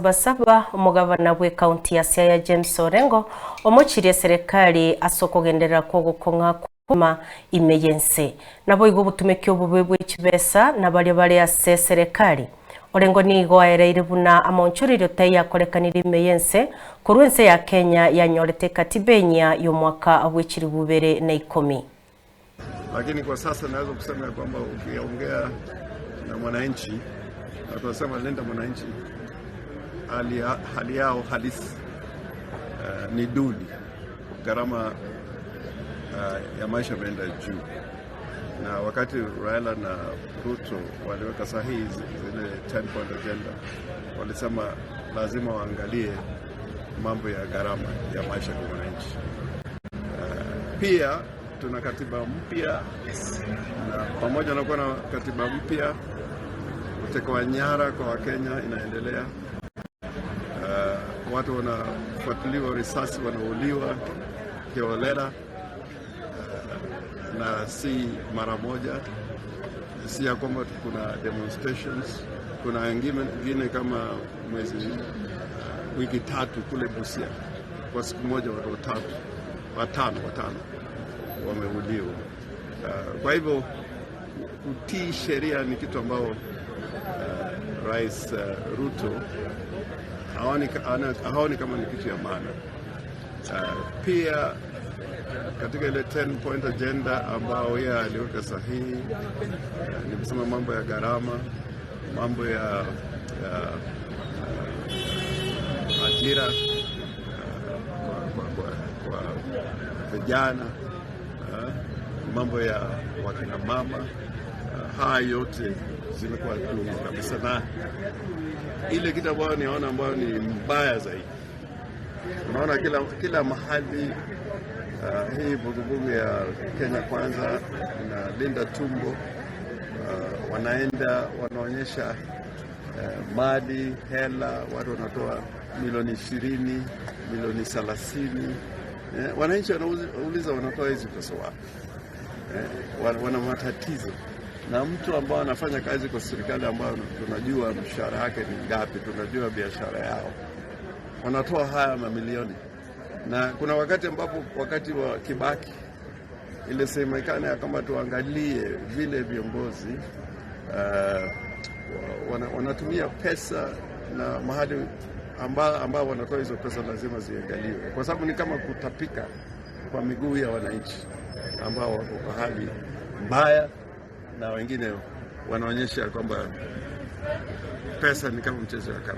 Sabasaba omogavana bwe county ya Siaya James Orengo omochirie serikali ase okogenderera kwa ogokong'a kuma ime yense nabo igo obotumeki obobe bwe chibesa na baria bare ase serikali. Orengo nigo aereire buna amaonchorero tai yakorekanire ime yense korwa ense ya Kenya yanyorete katiba enya y'omwaka bwe 2010. Lakini kwa sasa naweza kusema ya kwamba ukiongea na mwananchi na tunasema linda mwananchi, hali yao halisi ni duni. Gharama ya maisha imeenda juu, na wakati Raila na Ruto waliweka sahihi zile 10 point agenda, walisema lazima waangalie mambo ya gharama ya maisha kwa mwananchi. Pia tuna katiba mpya, na pamoja na kuwa na katiba mpya, uteka wa nyara kwa Wakenya inaendelea. Watu wanafuatiliwa risasi, wanauliwa kiholela, na si mara moja, si ya kwamba kuna demonstrations. Kuna wengine kama mwezi wiki tatu kule Busia, kwa siku moja watu watatu watano wameuliwa. Kwa hivyo kutii sheria ni kitu ambao Rais Ruto haoni kama ni kitu ya maana. Pia katika ile 10 point agenda ambao yeye aliweka sahihi, nimesema mambo ya gharama, mambo ya ajira kwa vijana, mambo ya wakina mama, haya yote zimekuwa duni kabisa, na ile kitu ambayo niona ambayo ni mbaya zaidi, unaona kila mahali hii vuguvugu ya Kenya Kwanza na Linda Tumbo, wanaenda wanaonyesha mali, hela, watu wanatoa milioni 20, milioni 30. Wananchi wanauliza wanatoa hizi pesa wapi? Wana matatizo na mtu ambao anafanya kazi kwa serikali ambayo tunajua mshahara yake ni ngapi, tunajua biashara yao, wanatoa haya mamilioni. Na kuna wakati ambapo wakati wa Kibaki ilisemekana ya kwamba tuangalie vile viongozi wanatumia pesa na mahali ambao wanatoa hizo pesa lazima ziangaliwe, kwa sababu ni kama kutapika kwa miguu ya wananchi ambao wako kwa hali mbaya, na wengine wanaonyesha kwamba pesa ni kama mchezo wa karata.